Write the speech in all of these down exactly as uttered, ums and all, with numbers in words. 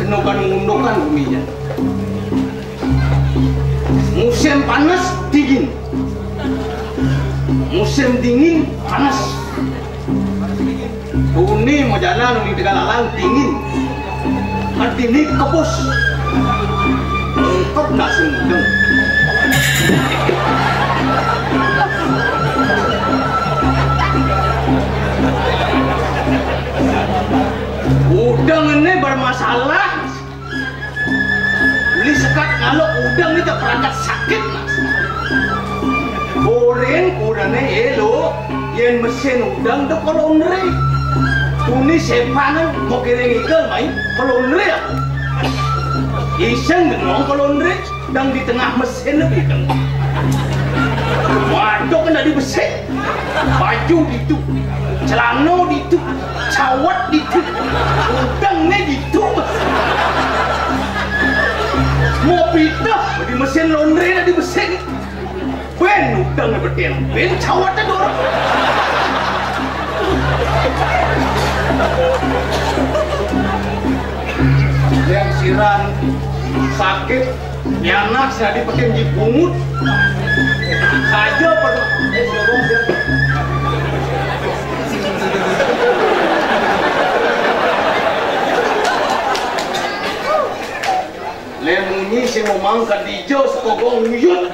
Ngundukan-ngundukan guminya. Musim panas, dingin. Musim dingin, panas. Tuni majalan di Tegalalang, dingin. Kartini kebus. Lengkap nasi udang. Udang ini bermasalah. Beli sekat ngaluk udang ni tak perangkat sakit, Mas. Goreng udang ni elo, yen mesin udang tu kolondre. Tuni sepanan mau kiring ikel mai kolondre aku. Iseng bengong kolondre, dang di tengah mesin lebih dang. Waduh, kena di besi. Baju ditu, celana ditu, cawat ditu, udang ni ditu. Mau pitah di mesin laundry dah di mesin. Ben udang ni betin, ben cawat dah dorong. Yang siran sakit, ya anak saya dipakai di pungut. Saja pernah. Lemunyi si momang kadija sekogong uyut.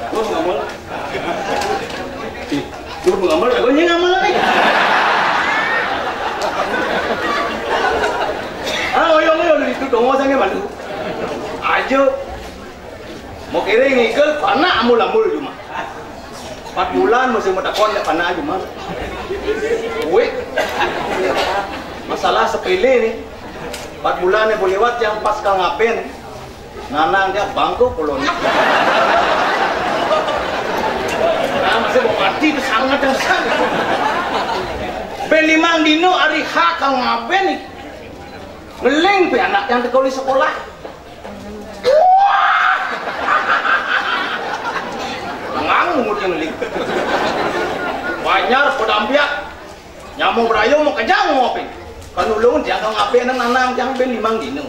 Terus ngomong. Ih, tur pengamal, aku ni ngamal ni. Ah, oyong ni udah itu dong, sange malu. Aja. Mau kiring ikel, panak amul-amul cuma. Empat bulan masih mau takon ya panak cuma. Wih. Masalah sepele ni. Empat bulan ni boleh lewat yang pas kal ngaben. Nanang dia bangku kulon. Nah, masih mau mati tu sangat yang sangat. Ben limang dino hari ha kal ngaben ni. Ngeling pe anak yang tekoli sekolah. Ngang mungut yang ngeling. Banjar pedampiak. Nyamo berayo mau kejang ngopi. Kan ulun jang kal ngaben nang nanang jang ben limang dino.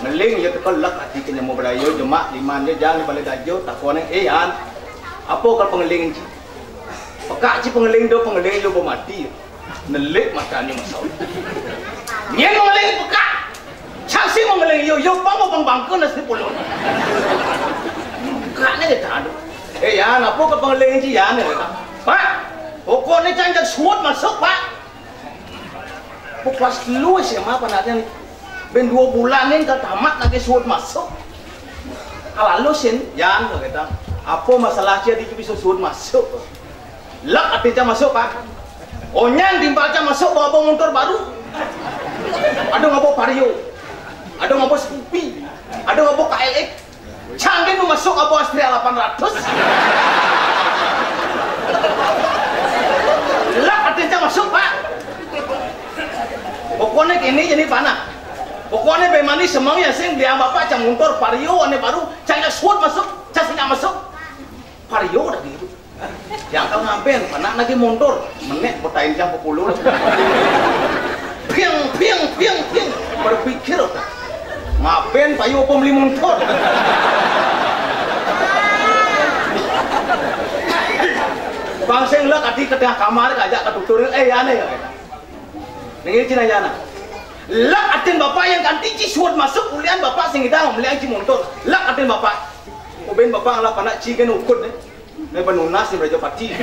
Ngeling ya tekelek ati ke nyamo berayo jemak liman je jang di balai dajo takon, "Eh, Yan, apa kal pengeling ci?" "Pekak ci pengeling do pengeling yo bo mati." Nelik matanya masau. Nyen mengeling pekak. Cang sing mengeling yo, yo pang bang bangka nasi pulun. Pekak ni kita aduh. "Eh, Yan, apa kal pengeling ci, Yan?" Pak, pokok ni cang jak suut masuk, Pak. Aku kelas telu S M A panaknya ni. Ben dua bulan ni kal tamat lagi suut masuk. Kal lalu sin, "Yan," kata, "apa masalah ci adi bisa suut masuk?" Lek ati cang masuk, Pak. Onyang timpal cang masuk bawa, bawa motor baru. Ada ngabo Vario. Ada ngabo Scoopy. Ada ngabo K L X. Cang kenu masuk ngabo Astrea lapan ratus. Lek ati cang masuk, Pak. Pokoknya kini jadi panah. Pokoknya bemani semang ya sing dia bapak cang motor Vario ane baru, cang suut masuk, cang sing masuk. Vario dah gitu. Yang kal ngaben, panak lagi motor. Menek betain jam sepuluh. Piang, piang, piang, piang. Berpikir, ngaben payu apa beli motor? Bang sing lek ati ke tengah kamar, kajak ke tutur, eh, aneh ya. Nengil Cina jana. Lek atin bapak yang ganti ci suut masuk, ulian bapak sing idang, melian ci motor. Lek atin bapak. Uben bapak ngalap anak ci kan ukut ni. Ni penunas ni Raja Pati.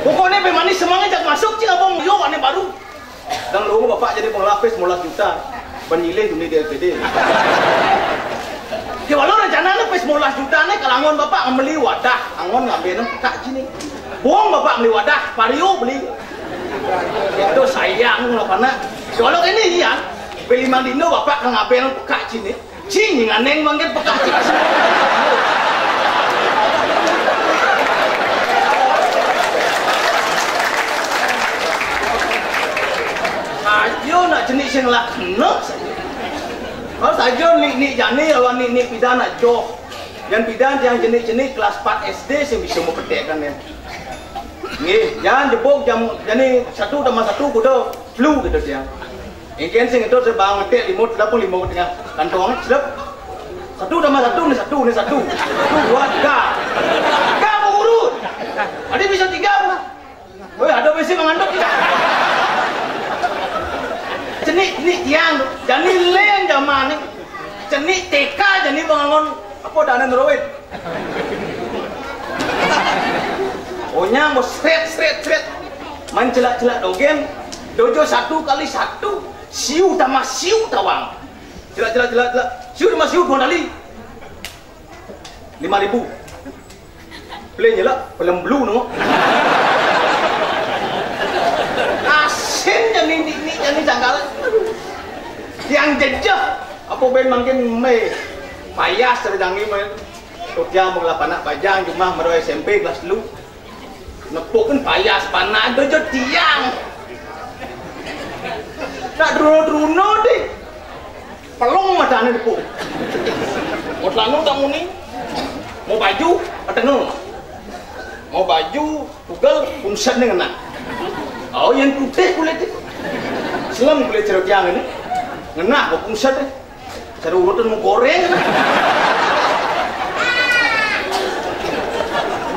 Pokoknya pe manis semangat jak masuk, cing abang yo ane baru. Dan lu bapak jadi pengelapis lima belas juta. Penyilih dunia di L P D. Ya, walau rencana ni pes lima belas juta ni, kalau angon bapak meli wadah, angon ngambil nang pekak sini. Buang bapak meli wadah, Vario beli. Itu sayang lah panak. Kalau ini iya, beli mandino bapak ngambil nang pekak sini. Cing, nganeng manggen pekak cing. Ayo nak jenik sing lah kena saja. Kalau saja nik-nik jani, lawan nik-nik pidan nak joh. Yang pidan yang jenik-jenik kelas empat S D sing bisa mempetekkan ya. Nggih, jani jebos jam, jani satu tambah satu kudu telu gitu tiang. Engken sing itu sebang ngetik limo, telepon limo ke tengah kantong, sedep. Satu tambah satu ni satu, ni satu. Satu, dua, tiga. Tiga mau urut. Ada bisa tiga, Bu. Woi, ada bisi mengandung tiga. Cenik, cenik tiang tu. Jani lain zaman ni. Cenik T K jani bangun. Apa dah ada neruin? Onyang mau sret, sret, sret. Main celak-celak dogén. Dojo satu kali satu. Siu tambah siu tawang. Celak, celak, celak, celak. Siu tambah siu dua kali. Lima ribu. Pelenya lah, pelem belu nengok. Asin jani ni, ni jani janggal. Yang jejeh. Apa ben mangkin me payas dari dangi me. Tuh tiang mengelapanak bajang cuma mero S M P kelas telu. Nepuk kan payas panak dojo tiang. Nak deruno-deruno deh. Pelung matane nepuk. Mau celana tak muni. Mau baju, petengel. Mau baju, tugel, pungset ni ngena. Oh, yang putih kulit ni. Selem kulit cero tiang ini. Ngena, mau pungset ni. Cara urutan mau goreng.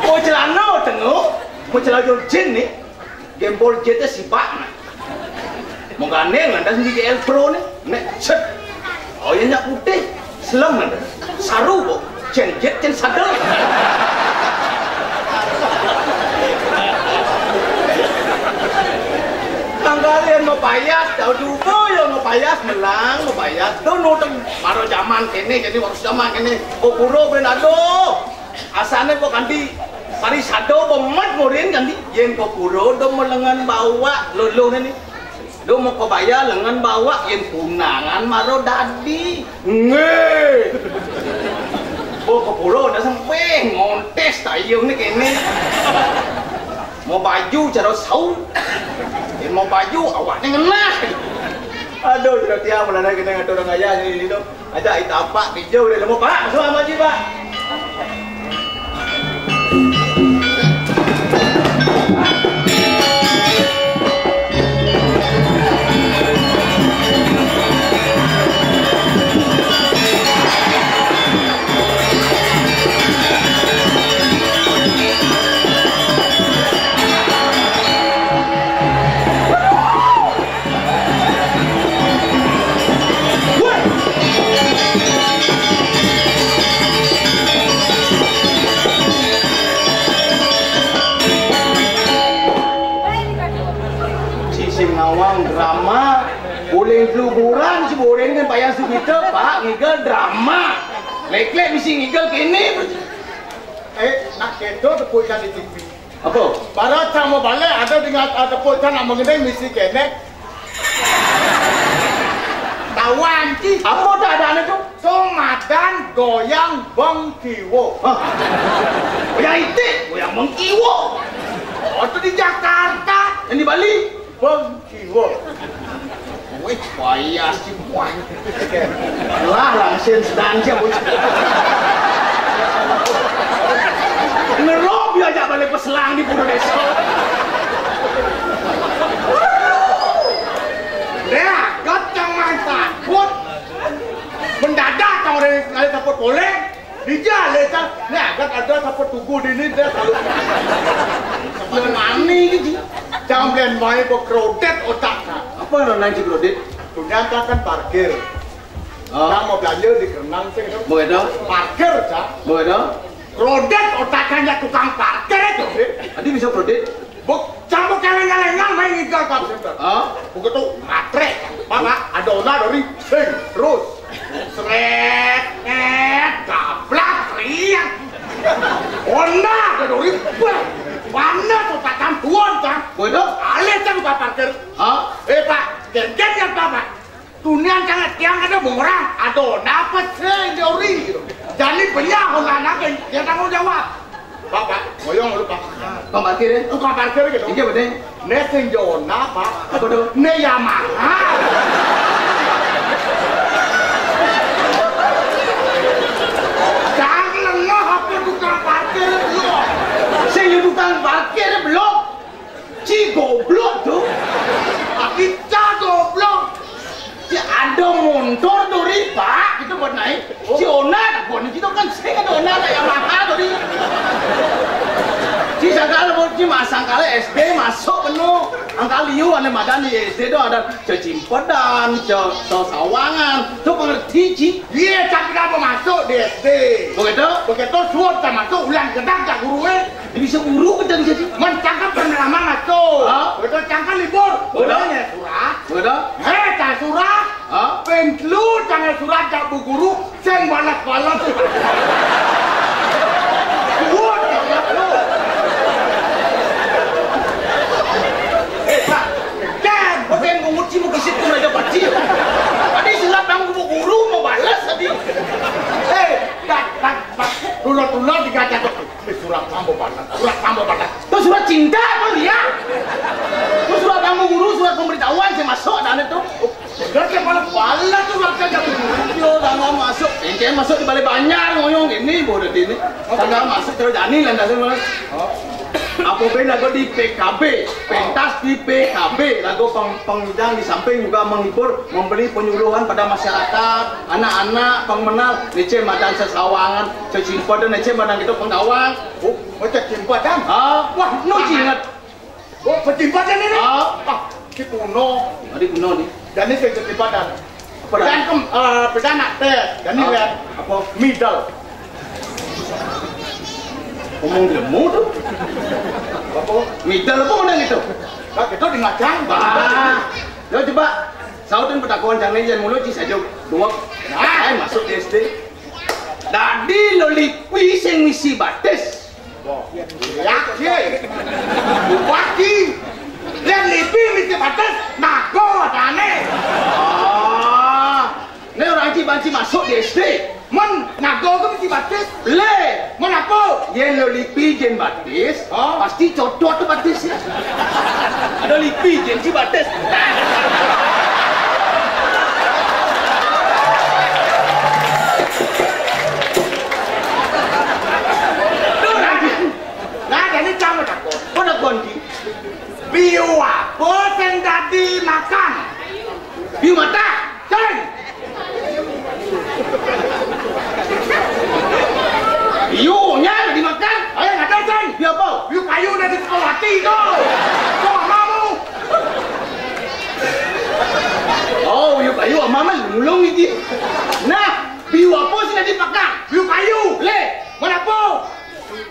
Mau celana tengok, mau celana jin ni, gembol jete sibak nah. Mau gandeng lantas di L Pro ni, nek set. Oh ya nyak putih, selem ada. Saru kok, cen jet cen sadel. Tanggalin mau payas, tahu juga ya mau payas melang, mau payas. Tuh nuteng baru zaman kene, jadi waktu zaman kene. Kokuro ben aduh. Asane kok kanti pari sado pemet murin kanti. Yen kokuro do melengan bawa lolo ni. Do mau kebaya lengan bawa yen tunangan maro dadi. Nge. Bo kokuro dah sampai ngontes tayung ni kene. Mau baju cara sau. Yen mau baju awaknya ngenah. Aduh, cara tiang mana kena ngatur orang ayah ni tu. Aja ita apak bijau dia lemo, Pak. Masuk amat ji, Pak. Si sing nawang drama, boleh luburan si boleh dengan payah si kita, Pak, ngigal drama. Lek-lek misi ngigal kene. Eh, nak kedo tepuk ikan di T V. Apa? Para cang mau balik, ada dengan, ah, tepuk cang nak mengenai misi kene. Tawan ki. Apa tak ada ane tu? Tu madan goyang bengkiwo. Hah? Goyang itik, goyang bengkiwo. Oh, tu di Jakarta. Yang di Bali? Bengkiwo. Wih, payah si buah. Lah, langsung sedang siap, bocah. Ngerop dia ajak balik peselang di Pura Desa. Dah, got jangan takut. Mendadak kau orang sekali takut boleh. Dija, lesan, ni agat ada sapa tugu dini, dia selalu. Sapa nani gitu. Jangan belian main kok krodet otak, Kak. Apa yang nanti krodet? Ternyata kan parkir. Oh. Nah, mau belanja di Kerenang sih, kan? Mau itu? Parkir, Kak. Mau itu? Krodet otaknya tukang parkir itu. Tadi bisa krodet? Buk, campur kaleng-kalengan main ngigal call center. Hah? Begitu matre, Pak, Pak, ada ona dari sing terus. Sret, net, gablak, riang. Ona ada dari, bah, mana tuh tak tuan, kan? Bodoh. Alih kan Pak parkir. Hah? Eh, Pak, gengen kan, Pak, Pak? Tunian sangat tiang ada orang, ada napa sendiri. Jadi banyak orang nak dia tanggung jawab. Bapak, ngoyong lu, Pak. Tukang parkir, ya? Tukang parkir gitu. Iya, bener. Ne sing Jona, Pak. Apa tuh? Ne Yamaha. Jangan lengah apa tukang parkir, lo. Sing tukang parkir, belum. Ini masang kali S D masuk penuh. Angkal liu ane madan di S D tu ada cecimpedan, ce, sesawangan. Tu pengerti, Ci? Iya, tapi kenapa masuk di S D? Begitu? Begitu suat tak masuk, ulang gedang tak guru, eh. Dia bisa guru kita jadi. Men cangkem pernah lama masuk. Ha? Begitu cangkem libur. Begitu? Boleh ya, surat. Begitu? Eh, tak surat. Ha? Pén telu tangan surat jak bu guru, sing balas-balas. Kuat tak lu? Eh, Pak. Dan, kok yang nguci mau kisit pun aja pasti. Tadi surat nang bu guru mau balas tadi. Eh, tak, tak, tak. Tula-tula digaca tu. Eh, surat mampu balas. Surat mampu balas. Tu surat cinta apa lihat? Tu surat mampu guru, surat pemberitahuan saya masuk dan itu. Udah, saya balas-balas tu, baca aja. Yo, tanggal masuk. Engke masuk di Balai Banjar, ngoyong ini, bodoh ini. Tanggal masuk terus Dani lah, dasar malas. Apa ben lagu di P K B, pentas di P K B, lagu peng, pengidang di samping juga menghibur, memberi penyuluhan pada masyarakat, anak-anak, pengmenal, licin madan sesawangan, cecimpedan, licin madan gitu penggawang. Oh, oh, cecimpedan? Ah, wah, nu inget. Oh, pecimpedan ini? Ah. Ah, di kuno. Di kuno nih. Dan ini cecimpedan. Apa dah? Pedan kem, eh, pedan nak tes. Dan ini lihat. Apa? Middle. Ngomong dia mutu. Apa? Middle apa ngomong gitu? Lah, kita di ngajang. Bah. Yo, coba sautin petakoan jane yen mulo ci saja dua. Nah, masuk di S D. Dadi lho lipi sing misi batis. Wah, ya, ya. Bupati. Yen lipi misi batis, nago adane. Ah. Nek ora ci banci masuk di S D. Men nago ku misi batis. Le. Men apa? Yen lho lipi jen batis, pasti cocok tu batis ya. Ada lipi jen ci batis. Nah, jadi kamu takut. Kok takut, Ki? Biu apa sing dadi makan? Biu mata. Sing. Biunya dadi makan. Ayo, ada, Sing. Biu apa? Biu kayu dadi sekolah hati tu. Kau amamu. Oh, biu kayu amamu mulung iki. Nah, biu apa sing dadi makan? Biu kayu. Le. Men apa?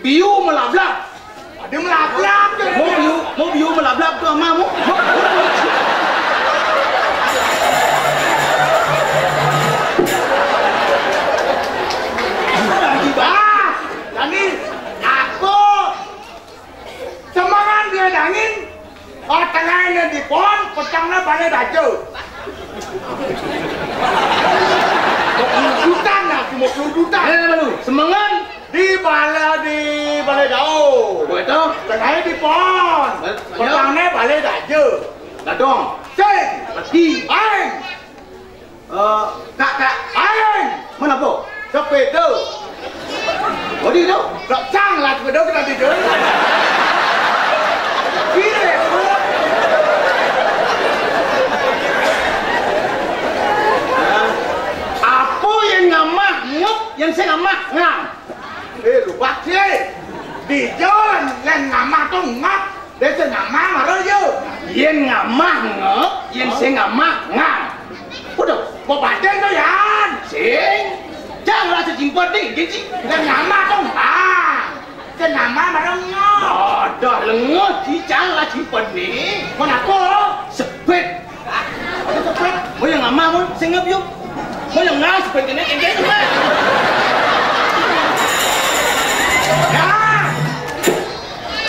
Biu melablab. Ada melablab tu. Mau biu, mau biu melablab tu ama mau. Ah, jadi aku semangat dia dangin. Oh, tengahnya di pohon, petangnya pada dajo. Mau keludutan lah, cuma keludutan. Eh, mana lu? Semangat. Di bala, di Balai Dao. Betul. Tengahnya di pohon. Betul. Petangnya Balai Daja. Dadong. Sing. Lagi. Aing. Eh, kak, kak. Aing. Mana po? Sepeda. Oh, di itu? Tak sang lah sepeda kita tidur. Gila, Bu. Apa yang ngamah ngep, yang saya ngamah ngang? Eh, lupa sih. Di jalan yang ngamah tuh ngap. Dia sing ngamah marah yo. Yen ngamah ngep, yen sing ngamah ngang. Waduh, mau badan tuh, Yan. Sing. Jangan rasa jimpot nih, gigi. Yang ngamah tuh ngang. Sing ngamah marah ngap. Ada lengah, jangan rasa jimpot nih. Mau apa? Sepet. Mau yang ama, mau sing ngep yuk. Mau yang ngas, pentingnya yang kayak itu, Pak. Nah,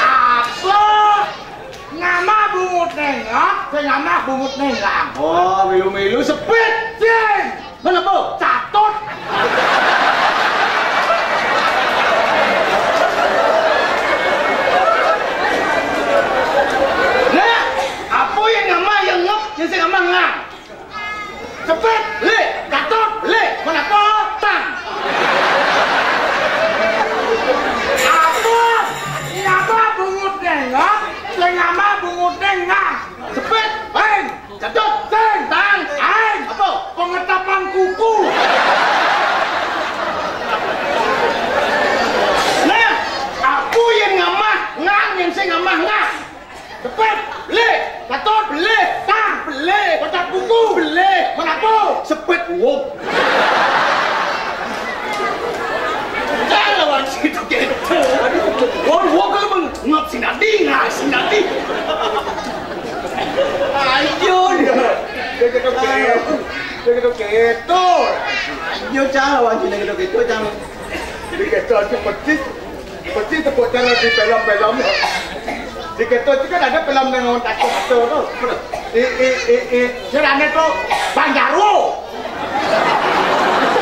apa? Ngama bungut nengok, sing ngama bungut nengok. Oh, milu-milu sepit. Sing. Mana, Po? Catut. Nah, apa yang ngama, yang ngep, yang sing ngama ngang? Cepet. Le. Catut. Le. Mana, Po? Tang. Apa? Ngapa bungut nengok, sing ngama bungut nengok? Cepet. Peng. Catut. Sing. Tang. Aing. Apa? Pengetapan kuku. Wong. Jangan lawan situ gitu. Wong, wong kalau mengap sinadi, nggak sinadi. Ayo dia. Dia gitu gitu. Dia gitu gitu. Ayo, jangan lawan situ gitu gitu, jangan. Dia gitu aja pecis. Mesti tepuk tangan di film-film. Di Keto itu kan ada film yang orang takut itu tuh. I, i, i, i. Dia rame tuh Bang Jarwo.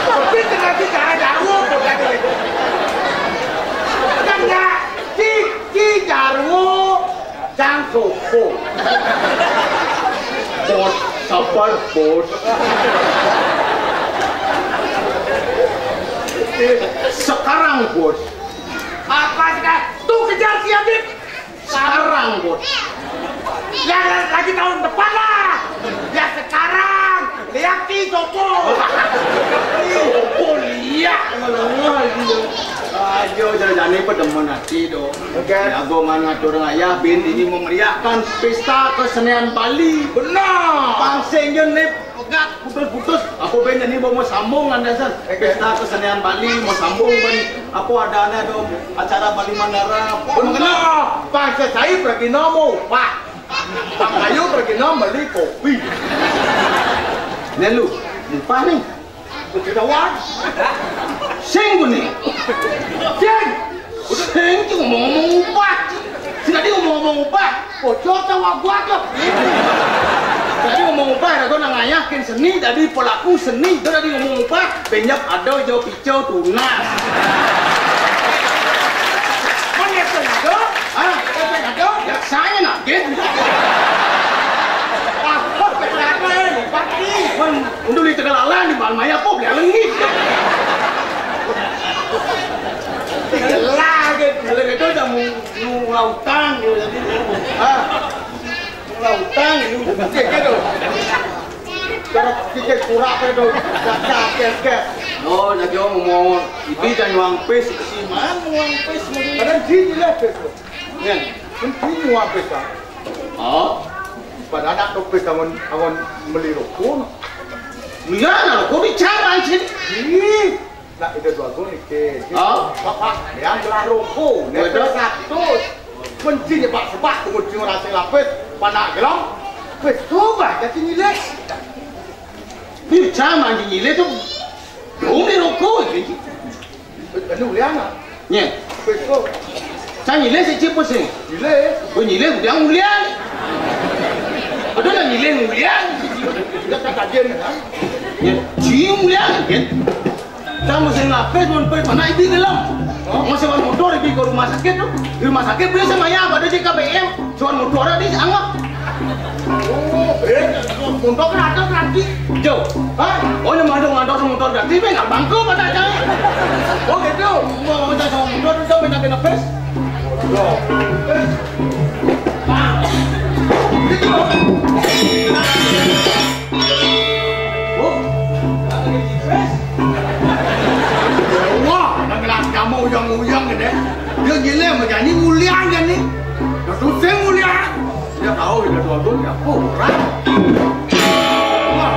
Tapi tengah di Bang Jarwo tuh kan itu. Kan ya, Ki, Ki Jarwo. Cang Soko. Bos, sabar, Bos. Sekarang, Bos. Apa sekarang? Tuh, kejar si Adit. Sekarang, Bos. Ya, lagi tahun depan lah. Ya, sekarang. Lihat si Soko. Soko, lihat. Ayo, jane-jane pedemen ati, dong. Oke. Ya, gua mana ngatur ayah bin ini memeriahkan pesta kesenian Bali. Benar. Pang sing yo ne pegat putus-putus. Apa ben ini mau sambung, Anderson? Oke. Pesta kesenian Bali mau sambung, ben apa adanya, dong, acara Bali Mandara. Benar. Pang sesai pergi nomo, Pak. Pang ayo pergi nomo beli kopi. Ne lu, lupa nih. Udah wan. Sing guni. Sing. Sing ki ngomong-ngomong upah. Sing tadi ngomong-ngomong upah. Ojo tawa gua tuh. Tadi ngomong upah, ada gua nang ngayakin seni, tadi pelaku seni, itu tadi ngomong upah, benyap ada jo pico tunas. Mana yang ada? Ah, yang ada? Ya, saya nagih. Ah, kok kenapa, eh, lupa nih? Unduli tegalalan di Bang Maya, kok dia lengit. Lagi, kalau itu udah mau, mau lautan, gitu, jadi, ah, mau lautan, gitu, gitu. Cara pikir kurang itu, gas, gas, gas. Oh, jadi om mau, itu jangan uang pis, ke sini. Mana uang pis, mau. Padahal sini lah, pis. Ya. Kan sini uang pis, kan? Oh. Padahal anak tu pis, kawan, kawan beli rokok. Iya, nah, kok bicara sih? Ih, nak ida dua gol ni ke. Oh. Bapak, yang gelar rokok, ni satu. Kunci ni pak sebab, kunci orang sing lapis, panak gelong. Weh, coba jadi nilai. Ni sama je nilai tu. Dong ni rokok je. Anu, liang ah. Nye. Weh, kau. Saya nilai si cipus ni. Nilai. Kau nilai, udah ulian. Ada dah nilai ulian. Dah tak kajian kan? Nye, cium ulian, kan? Kamu sing lapis, mun pergi mana, ibi gelem. Oh. Masih wan motor, ibi ke rumah sakit tu. Di rumah sakit, beli sama ya, pada J K B M. Cuman motor ada di anggap. Oh, eh, motor kan ada nanti. Jo. Hah? Oh, yang ada motor, motor ganti, be, nggak bangku pada aja. Oh, gitu. Mau minta sama motor, itu minta kena pes. Loh. Pes. Nah. Gitu. Oh, wah, ada gelas kamu uyang-uyang gede. Dia gila sama Jani, mulia Jani. Dah susah mulia. Dia tahu dia dua gol ya, kurang. Wah.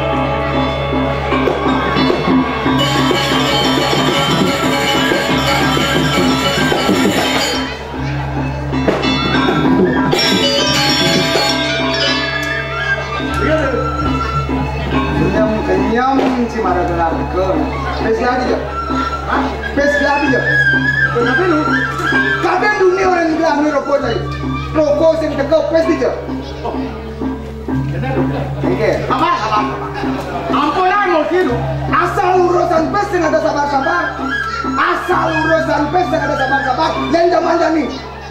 Kenyam, kenyam si Maradona ke. Pes lagi je. Hah? Pes lagi je. Kenapa lu? Kadang dunia orang bilang ni rokok tadi. Rokok sing tega pes dia. Oh. Oke. Apa? Apa? Ampun, ah, mau kira. Asal urusan pes sing ada sabar-sabar. Asal urusan pes sing ada sabar-sabar. Yang zaman Jani.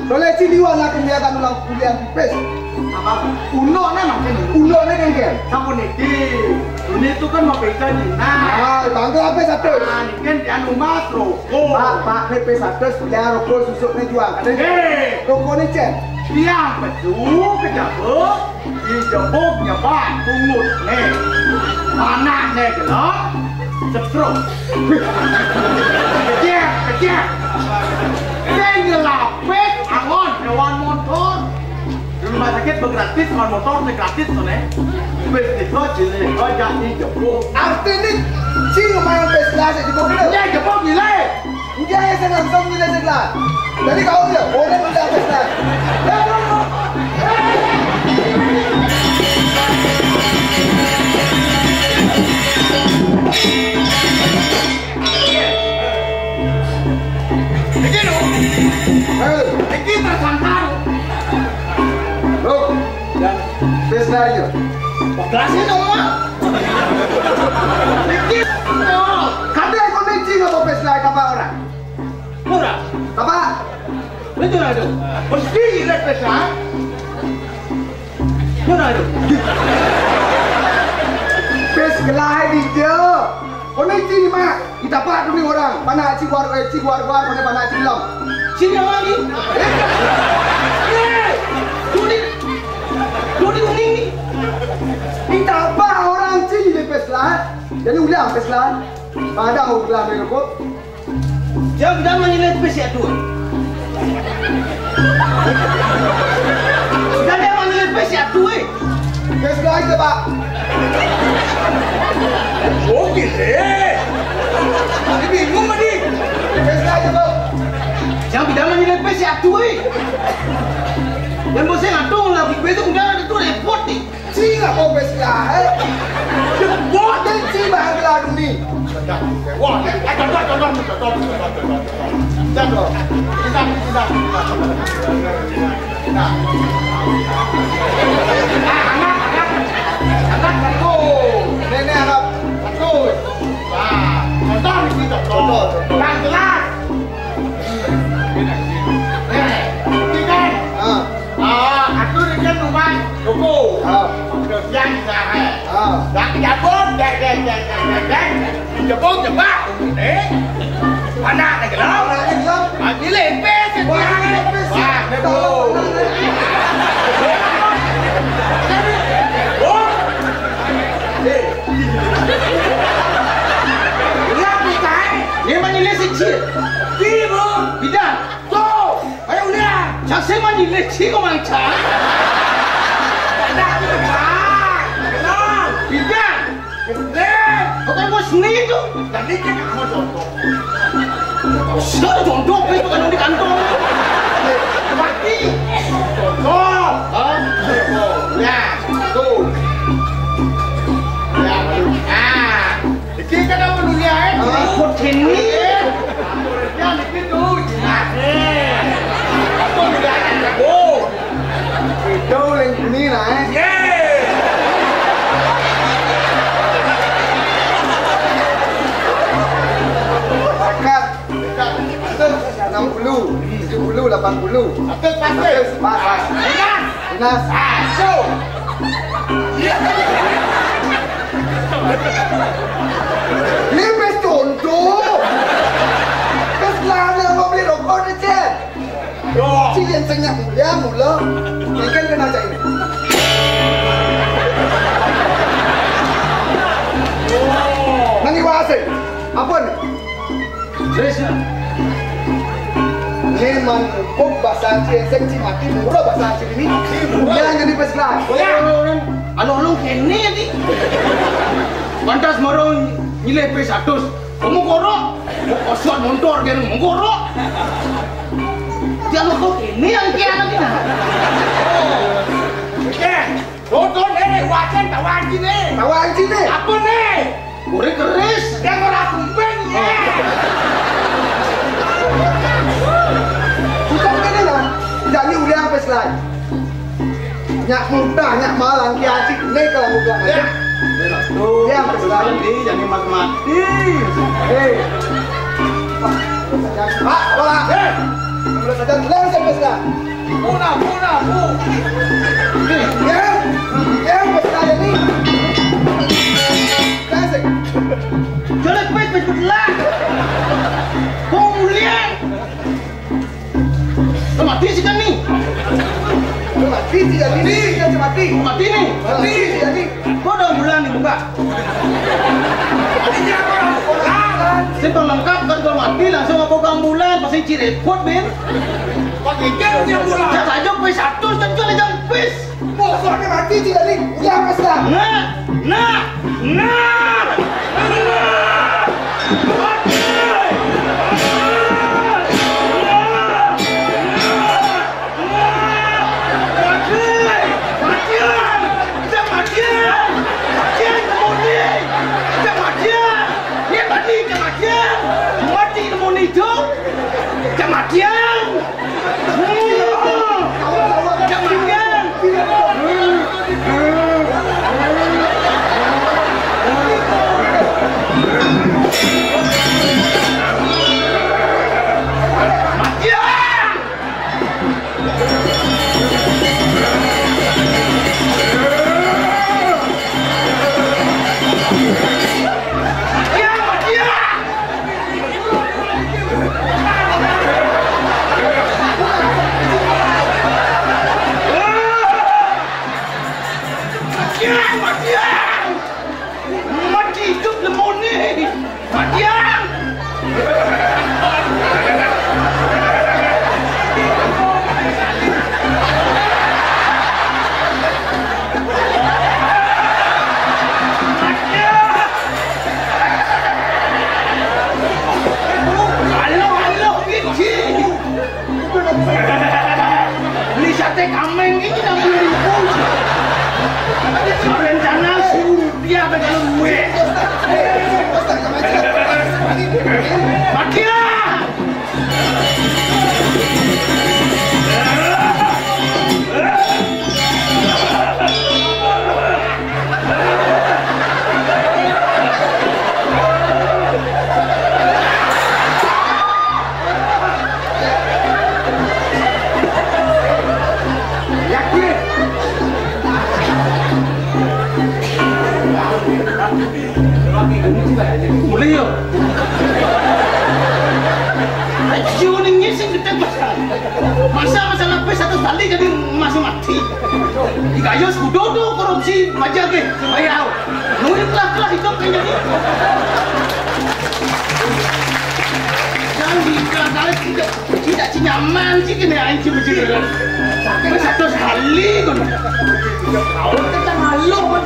Boleh cili wala kelihatan ulang kuliah di pes. Apa? Uno na makin. Uno na kan kan. Kamu nih di dunia itu kan mau pesta nih. Nah. Ah, bangga apa satu? Ah, ini kan di anu mas rokok. Pak, Pak, ini pes satu, beli rokok susuk nih jual. Ada. Eh. Rokok nih, Cen. Tiang betul kejabut. Dijebuk nyebak pungut nih. Mana nih gelap? Cetruk. Kecil, kecil. Saya ngelapis angon hewan motor. Di rumah sakit bergerak. Kon motor sing gratis to, né. Wis tiga jilé, kok jak ni jebuk. Artiné sing main pesta sing jebuk lho. Ya jebuk gilé. Nggih, sing langsung gilé sing lah. Jadi kau ya, boleh minta pesta. Ya, bro. Iki lho. Hei. Iki tersangka. Lho. Ya. Pesta iki. Pegelasin dong, Mak. Iki. Kadang kau mesti nggak mau pesta apa orang? Ora. Apa? Betul ada. Mesti lihat pesta. Ora ada. Pes gelai di dia. Kau mesti, Mak. Kita pak tu ni orang. Panak cik war, eh, cik war, war, mana panak cik lam. Sini lagi. Eh, duni, duni uning ni. Kita apa orang cik di pes lah? Jadi ulang pes lah. Pada ulang dari kau. Jam dah manyelip pes ya tu. Jam dah manyelip pes ya tu, eh. Pes lagi, Pak. Oke deh. Ini bingung tadi. Pes lagi, Pak. Jam dah manyelip pes ya tu, eh. Dan bosnya ngatung lagi betul, udah ada tu repot nih. Cing apa pes lah, eh? Buat dan cing bahan geladu ni. Wah, eh, eh, contoh, contoh, contoh, contoh, contoh, contoh. Contoh. Kita, kita, kita. Nah. Nah, anak, anak. Anak bagus. Nenek anak bagus. Nah, contoh ni kita, contoh. Contoh, contoh. Yang jelas. Eh, ini kan. Ah. Ah, aku ni kan rumah toko. Ah. Kerja di sana. Ah. Dah kejabut, dah, dah, dah, dah, dah, dah. Kejabut, jebak. Eh? Anak dah gelap. Anak dah gelap. Ah, dia lepes, dia. Wah, lepes. Wah, dia tahu. Oh. Eh. Dia bukan. Dia main lepes kecil. Dia, bro. Bidang. Tuh. Ayo udah, cak saya mandi lecik kau main cak. Ada aku cak. Kenal. Tidak. Kenal. Kau kan bos ni tu. Jadi kita mau contoh. Sudah contoh, kau kan di kantong. Mati. Contoh. Hah? Ya, tuh. Ya, ah. Iki kan apa dunia, eh? Ah, kok ini? Ya, iki tuh, jelas. Apa dunia, eh? Oh. Itu yang ini lah, eh. Yes. Dekat. Dekat. Enam puluh, tujuh puluh, delapan puluh. Atas, pas, pas. Pas, pas. Jelas. Nas. Asu. Ni pes contoh. Pes lah yang mau beli rokok ni, Cen. Yo. Cik yang tengah mulia mula. Ikan kena cak ini. Nang iwa asik. Apa ni? Terus, ya. Ini man kok bahasa Aceh, sing ci mati murah bahasa Aceh ini. Mati murah. Jangan jadi pes lah. Boleh, boleh, boleh. Anu, anu, kene ya, di. Pantas marong nyilih pes atus. Kamu korok. Kosong montor, dia mau korok. Dia lo kok ini yang kian lagi, nah. Oke. Tuntun, eh, wajan tawang sini. Tawang sini. Apa nih? Goreng keris. Yang ora kumpeng, ya. Bukan kene lah. Jadi udah sampai selai. Nyak muda, nyak malang, ki asik. Ini kalau muda. Ya. Ya, sampai selai. Ini yang mati-mati. Eh. Pak, Pak. Eh. Belum saja, belum sampai selai. Puna, puna, pu. Nih, ya, ya, bos saya nih. Kasih. Jelek, pet, pet, pet, lah. Kau mulia. Lo mati sih kan nih. Lo mati sih jadi nih, jadi mati. Mati nih. Mati sih jadi. Kau udah bulan nih buka. Simpang lengkap kan kalau mati langsung aku ke ambulan pasti cirepot, Ben. Pakai jam dia pulang. Saya saja pes satu, tentu ada jam pes. Bosok Kameng ini enam puluh ribu. Rencana suruh dia ke dalam gue. Matilah. Yakin? Boleh ya? Ayo, ning sing gedhe, Mas. Masa masalah pes satu kali jadi masih mati. Tiga yo sekudo tuh korupsi aja ke. Ayo. Nuin lah, lah itu kayaknya. Jangan di kali tidak, tidak nyaman sih kena anjing berjejer. Sakit satu kali kan. Kalau kita malu kan.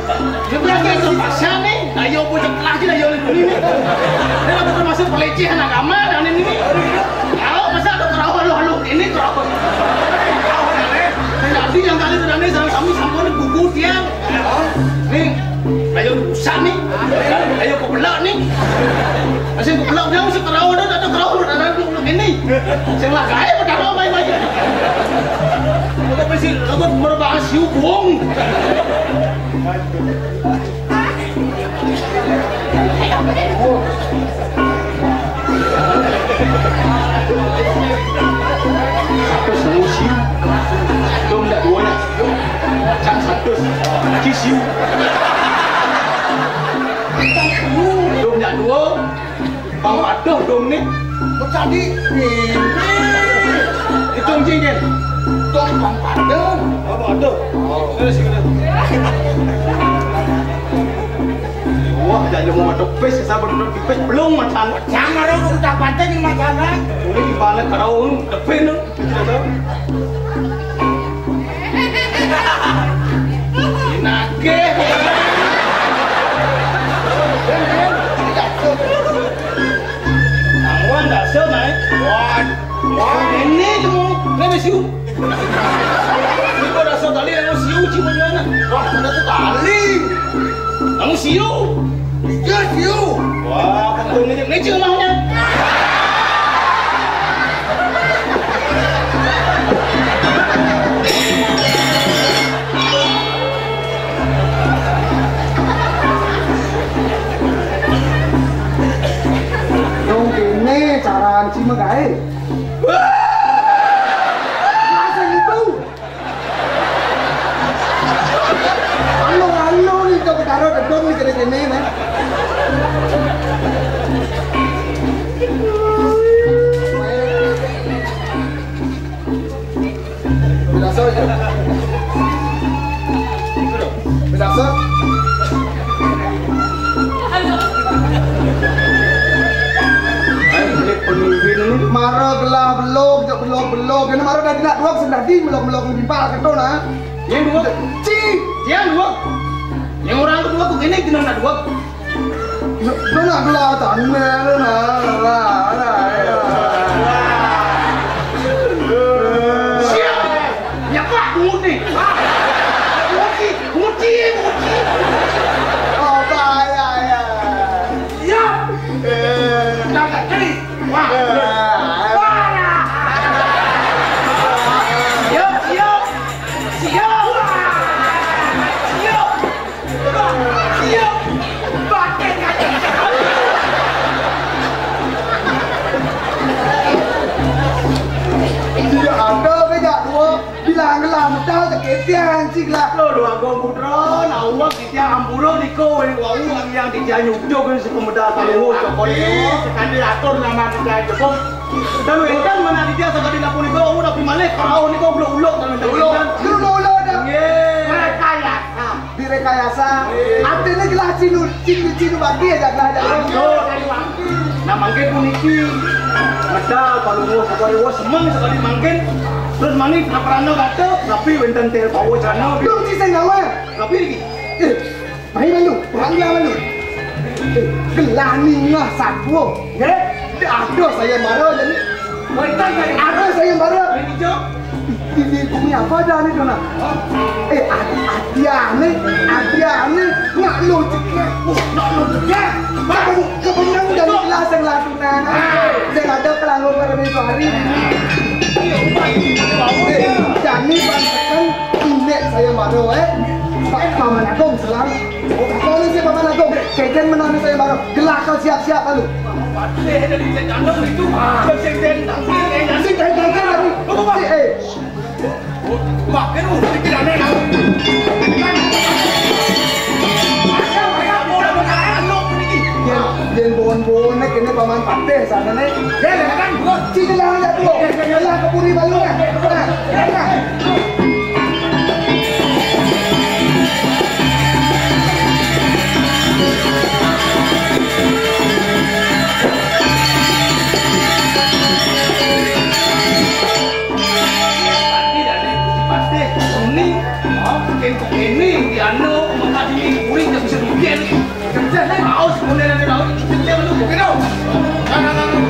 Dia bilang kayak itu pasal nih. Ayo punya lagi lah yo ini. Dia udah termasuk pelecehan agama dan ini. Kalau masa ada perawan lo lo ini perawan. Jadi yang kali tadi sama kami sama ini buku dia. Nih, ayo rusak nih. Ayo kebelak nih. Masih kebelak dia mesti perawan ada perawan ada dulu ini. Sing lah kae padahal main-main. Udah mesti lo merbahas hubung. Satu solusi. Dong ndak dua nak. Cak satu. Kisiu. Dong ndak dua. Bang Padoh dong nih. Tadi ini. Hitung cincin. Dong Bang Padoh. Bang Padoh. Terus gimana? Wah, jadi mau masuk pes, sabar dulu di pes belum macam. Jangan orang udah paten yang masalah. Ini gimana kalau depan tuh? Nagih. Kamu ndak sel naik. Wah, wah ini tuh, ini siu. Ini kok rasa tali yang siu cuma mana? Wah, ada tuh tali. Kamu siu. Iya, siu. Wah, betul ini, ini cuma maunya. Dong kene cara anci mah gae. Masa gitu? Anu, anu nih, kok karo dedon nih kene-kene nih. Biasa aja. Biasa. Mara gelah belog, jok belog-belog. Ini mara dadi nak duweg sing dadi melog-melog bimbal keto nah. Yang duweg. Ci. Yang duweg. Yang orang kedua tuh gini gini nak duweg. Lu nak gelah tane lu nah. Lah, lah, ya. Siap. Ya Pak, muti. Muti, muti, muti. Oh, bahaya ya. Siap. Eh. Jangan kali. Wah. Wah. Siap, siap. Siap. Siap. Siap. Pakai kaki. Tidak ada beda dua. Bilang gelah mutal teketian cik lah. Lo dua gong putra, nah uang kita ampura niko weng wau yang dijanyu jog si pemeda taluhu cokot. Sekali atur nama kita jepok. Dan wengkan mana dia sekali lapor niko, udah pimalih, kau niko belum ulok dan minta ulok. Ulok, ulok dah. Nggih. Rekayasa. Direkayasa. Artinya gelah cinu, cinu, cinu bagi aja gelah aja. Nah, mangkin puniki. Medal, palungguh, pokoknya wah semeng sekali mangkin. Terus mani, naprana kata, tapi wenten tel pawo cana. Dong, ci sing gawe. Tapi lagi. Eh, mari bantu, orang gelah bantu. Eh, gelah ningah satwa. Nggih. Ada saya marah jadi. Wenten kali. Ada saya marah. Ini, Cok. Di, di bumi apa ada nih, Dona? Eh, ati-, atiane, atiane, nak lo ceklek, nak lo ceklek. Kebenyang dari gelas yang ladunan. Yang ada pelanggung pada besok hari. Eh, jani bantekan inek saya baru, eh. Pak Paman Agung selang. Oh, apa ni si Paman Agung? Kejadian menangis saya baru. Gelakal siap-siap lalu. Patih dari jandung itu. Sing kejadian tadi. Si, eh. Makin udah pikirannya, nah. Yen, yen bon-boné kéné Paman Patih sanané. Yen, kan, sini lah, ya, tuh. Lah, ke puri balu, ya. Nah, nah. Pasti, pasti. Ini, oh, mungkin begini, di anu, maka di kuring nggak bisa bikin. Kerja, saya mau sebenarnya nanti tahu, kerja dulu, mungkin tahu. Nah, nah, nah, nah.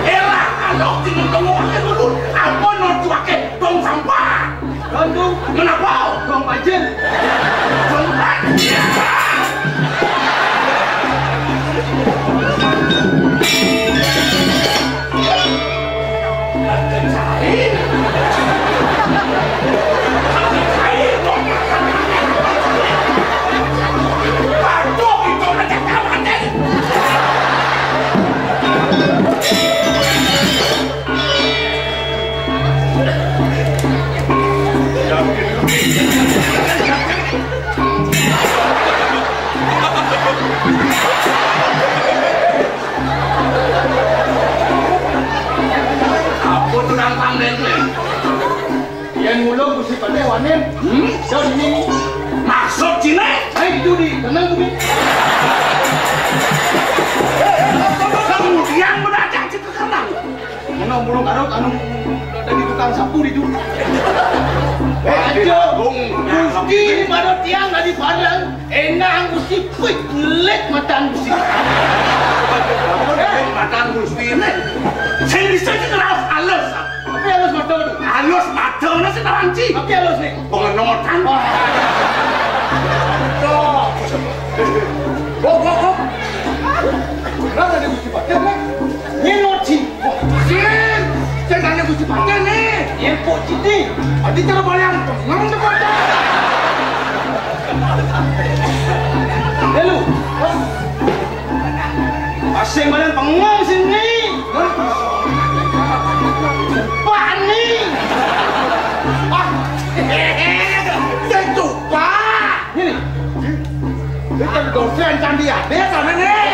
Elah, alok, tinggal tengok aja dulu. Apa nol tuake? Tong sampah. Gandum. Kenapa? Tong pajin. Tong pajin. Sain. Sain. Batuk itu aja kapan deh. Apa tuh nang pangdén kuwi? Yén mula Gusti Patih wani. Hmm? Yo, ini. Maksud ciné? Ayo, itu di tenang kuwi. Kemudian mendadak cita kenang. Ngono mulu karo anu dadi tukang sapu ditu. Aduh, Gusti ini pada tiang dari bareng. Enang Gusti, pit, ngelit matan Gusti. Apa ngelit matan Gusti ini? Sing bisa iki ngraos alus. Tapi alus mata tu. Alus mata, nah, sing tawanci. Tapi alus nih. Pengen nomor kan. Wah. Tuh. Kok, kok, kok. Kenapa ada Gusti Patih, Nek? Nyén Oji. Wah, sing. Sing tanya Gusti Patih, nih. Nyén Pok Citi. Adi cara bayang pengen tempat. Lalu. Asing badan pengen sini. Pani. Ah. Sing tuh, Pak. Ini. Ini kan dosen candi ade sana nih.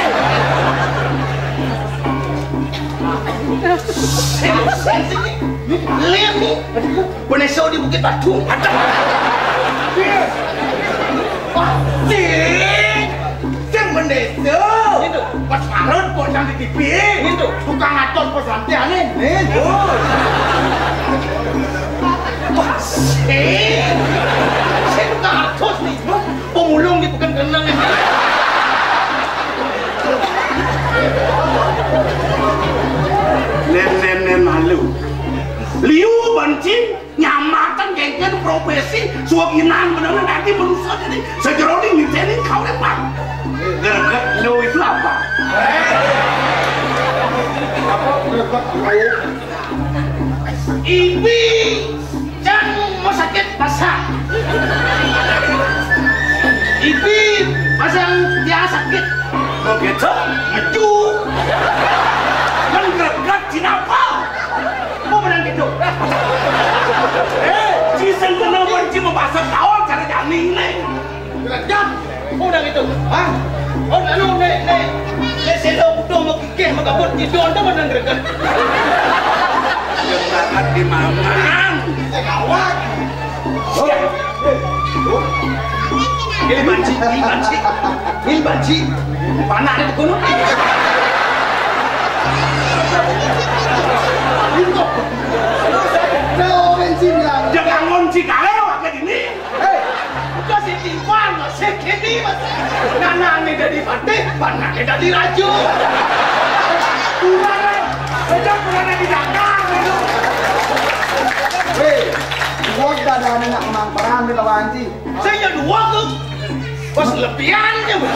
Lihat nih. Beneso di Bukit Batu. Ada. Wah, sing. Sing beneso. Itu. Pas marut kok yang di T V. Itu. Tukang atos pas nanti aneh. Nih. Wah, sing. Sing tukang atos nih. Pemulung di Pekan Kenang ini. Nén, nén, nén malu. Liu bancing nyamatan kengken profesi suap inang bener nanti manusia ini sejeroni ngiteni kau lepas. Greget lo itu apa? Apa greget lo? Ibi. Cang mau sakit pasang. Ibi pasang dia sakit. Mau gitu? Ngeju. Kan greget cinapa? Mau menang gitu. Eh, ciseng kenapa ci mau pasang kawan cara jani ini? Greget. Mau menang gitu. Hah? Oh, lalu nih, nih. Lek selo kudu mau kikeh, mau kabut, kidon tuh menang greget. Yang banget di mamang. Eh, gawat. Oh. Ini banci, ini banci. Ini banci. Mana ada di gunung? Tuh, bensin bilang. Jangan ngonci kalau kayak gini. Hei, udah si Tiwan, si Kini, Mas. Nanane dari Fatih, panane dari Raju. Kurang, eh. Beda kurang di Dakar, itu. Weh, gua udah ada anak Kemang Perang, kita banci. Saya dua tuh. Pas lebihan aja, Mas.